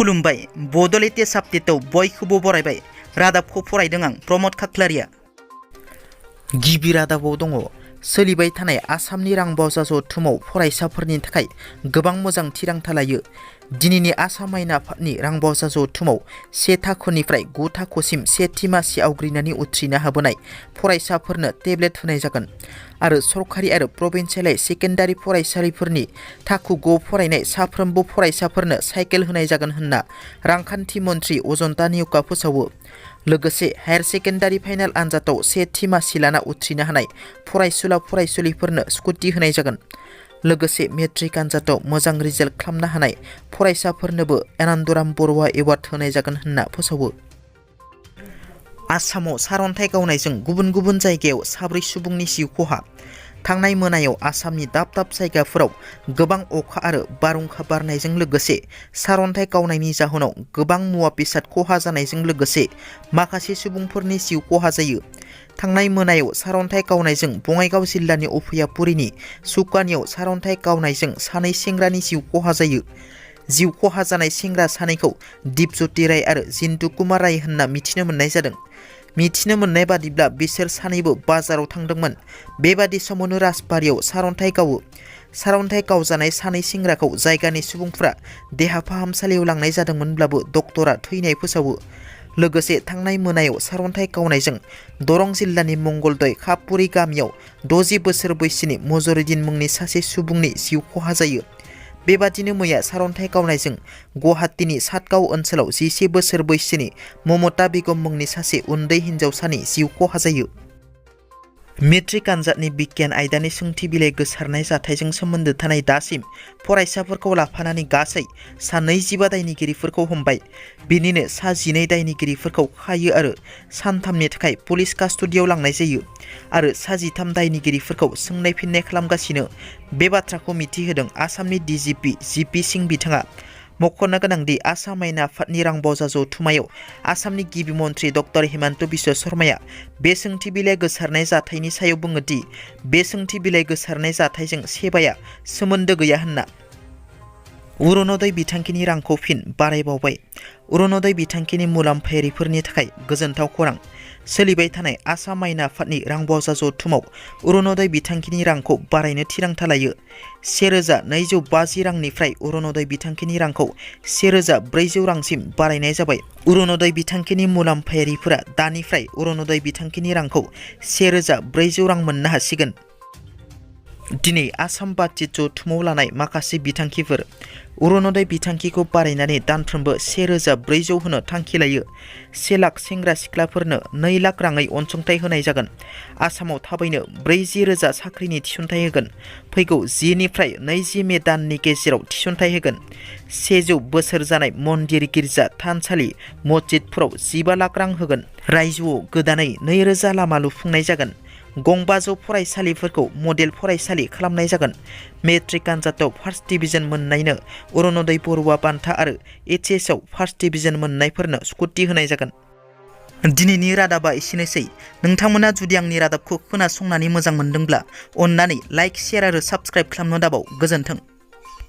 खुलुमबाय बड'लेण्ड टेस्ट आपडेटआव बयखौबो बरायबाय। रादाबखौ फरायदों आं प्रमद खाख्लारिया। गिबि रादाबाव दङ सोलिबाय थानाय आसामनि रां बावजा जथुमाव फरायसाफोरनि थाखाय गोबां मोजां थिरांथा लायो। दिनैनि आसाम आयेन आफादनि रां बावजा जथुमाव 1 थाखोनिफ्राय 9 थाखोसिम सेथि मासि आवग्रिनानै उथ्रिनो हाबोनाय फरायसाफोरनो टेब्लेट होनाय जागोन आरो सरकारि आरो प्रभिन्सियेल सेकेन्डारि फरायसालिफोरनि थाखो 9 फरायनाय साफ्रोमबो फरायसाफोरनो साइकेल होनाय जागोन होनना रांखान्थि मन्थ्रि अजन्ता नेउका फोसावो। लोगोसे हायार सेकेन्डारि फाइनाल आनजादाव सेथि मासि लाना उथ्रिनो हानाय फरायसुला फरायसुलिफोरनो स्कुटि होनाय जागोन। लोगोसे मेट्रिक आनजादाव मोजां रिजाल्ट खालामनो हानाय फरायसाफोरनोबो आनन्दराम बरुवा एवार्ड होनाय जागोन होनना फोसावो। आसामाव सारअन्थाइ गावनायजों गुबुन गुबुन जायगायाव 4 सुबुंनि जिउ खहा। थांनाय मोनायाव आसामनि दाब दाब जायगाफोराव गोबां अखा आरो बारहुंखा बारनायजों लोगोसे सारअन्थाइ गावनायनि जाहोनाव गोबां मुवा बेसाद खहा जानायजों लोगोसे माखासे सुबुंफोरनि जिउ खहा जायो। थांनाय मोनायाव सारअन्थाइ गावनायजों बङाइगाव जिल्लानि अफियापुरिनि सुकानियाव सारअन्थाइ गावनायजों 2 सेंग्रानि जिउ खहा जायो। जिउ खहा जानाय सेंग्रा सानैखौ दिपज्योति राय आरो जिन्तु कुमार राय होनना मिथिनो मोननाय जादों। मिथिनो मोननाय बादिब्ला बिसोर सानैबो बाजाराव थांदोंमोन। बेबादि समावनो राजबारियाव सारअन्थाइ गावो। सारअन्थाइ गावजानाय 2 सेंग्राखौ जायगानि सुबुंफ्रा देहा फाहामसालियाव लांनाय जादोंमोनब्लाबो डक्टरा थैनाय फोसावो। लोगोसे थांनाय मोनायाव सारअन्थाइ गावनायजों दरं जिल्लानि मंगलदै खापुरि गामियाव 60 बोसोर बैसोनि मजरुद्दिन मुंनि सासे सुबुंनि जिउ खहा जायो। बेबादिनो मैया सारअन्थाइ गावनायजों गुवाहाटीनि सातगाव ओनसोलाव 11 बोसोर बैसोनि ममता बेगम मुंनि सासे उन्दै हिन्जावसानि जिउ खहा जायो। मेट्रिक आनजादनि बिगियान आयदानि सोंथि बिलाइ गोसारनाय जाथायजों सोमोन्दो थानाय दासिम फरायसाफोरखौ लाफानानै गासै 25 दायनिगिरिफोरखौ हमबाय। बिनिनो 12 दायनिगिरिफोरखौ खायो आरो सानथामनि थाखाय पुलिस कास्टडियाव लांनाय जायो आरो 13 दायनिगिरिफोरखौ सोंनाय फिननाय खालामगासिनो। बे बाथ्राखौ मिथिहोदों आसामनि DGP जिपि सिंह बिथाङा। मख'नो गोनांदि आसाम आयेन आफादनि रां बावजा जथुमायाव आसामनि गिबि मन्थ्रि डक्टर हिमन्त बिश्व शर्माया बे सोंथि बिलाइ गोसारनाय जाथायनि सायाव बुङो दि बे सोंथि बिलाइ गोसारनाय जाथायजों सेबाया सोमोन्दो गैया होनना। अरुणोदय बिथांखिनि रांखौ फिन बारायबावबाय। अरुणोदय बिथांखिनि मुलाम्फायारिफोरनि थाखाय गोजोनथाव खौरां। सोलिबाय थानाय आसाम आयेन आफादनि रां बावजा जथुमाव अरुणोदय बिथांखिनि रांखौ बारायनो थिरांथा लायो। 1250 रांनिफ्राय अरुणोदय बिथांखिनि रांखौ 1400 रांसिम बारायनाय जाबाय। अरुणोदय बिथांखिनि मुलाम्फायारिफोरा दानिफ्राय अरुणोदय बिथांखिनि रांखौ 1400 रां मोननो हासिगोन। दिनै आसाम बाजेट जथुमाव लानाय माखासे बिथांखिफोर। अरुणोदय बिथांखिखौ बारायनानै दानफ्रोमबो 1400 होनो थांखि लायो। 1 लाख सेंग्रा सिख्लाफोरनो 2 लाख राङै अनसुंथाइ होनाय जागोन। आसामाव थाबैनो 40,000 साख्रिनि थिसनथाइ होगोन। फैगौ 10 निफ्राय 20 मे दाननि गेजेराव थिसनथाइ होगोन। 100 बोसोर जानाय मन्दिर गिर्जा थानसालि मस्जिदफोराव 15 लाख रां होगोन। रायजोआव गोदानै 2000 लामा लुफुंनाय जागोन। गंबाजौ फरायसालिफोरखौ मडेल फरायसालि खालामनाय जागोन। Matric आनजादाव first division मोननायनो Arunoday Baruah बान्था आरो HS आव फार्स्ट डिभिजन मोननायफोरनो स्कुटि होनाय जागोन। दिनैनि रादाबा एसेनोसै। नोंथांमोना जुदि आंनि रादाबखौ खोनासंनानै मोजां मोनदोंब्ला अन्नानै लाइक, शेयार आरो साबस्क्राइब खालामनो दाबाव। गोजोन्थों।